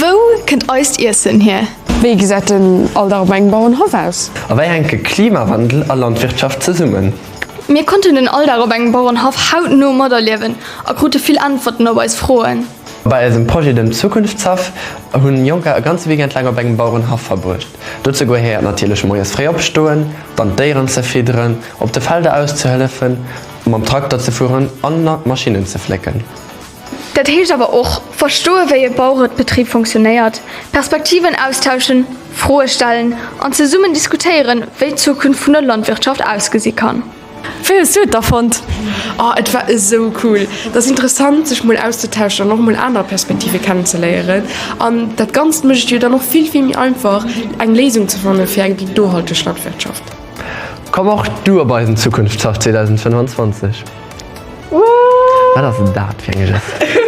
Wou kënnt eist Iessen hier? Wéi gesäit den Alldag op engem Bauerenhaff aus? A wéi hänke Klimawandel a Landwirtschaft zesummen? Mir konnten den Alldag op engem Bauerenhaff hautno materliewen a krute vill Äntwerten op eis Froen. Bei eisem Projet dem Zukunftshaff hunn Jonker e ganze Weekend laang op engem Bauerenhaff verbruecht. Dozou gehéiert natierlech moies fréi opstoen, dann d'Déieren ze fidderen, op de Felder auszehëllefen, mam Trakter ze fueren an Maschinnen ze flécken. Dat heescht awer och, verstoe wéi e Bauerebetrib funktionéiert, Perspektiven austauschen, Froe stellen an zesummen diskutéieren, wéi d'Zukunft vun der Landwirtschaft ausgesi kann. Wéi hues du et da fonnt? Oh et war esou cool! Et ass interessant sech mol auszetauschen an och mol aner Perspektive kennenzeléieren an dat ganzt mécht et jo dann och vill vill méi einfach eng Léisung ze fanne fir eng méi nohalteg Landwirtschaft. Komm och du op eisen Zukunftshaff 2025! Wat ass dat fir eng Geste?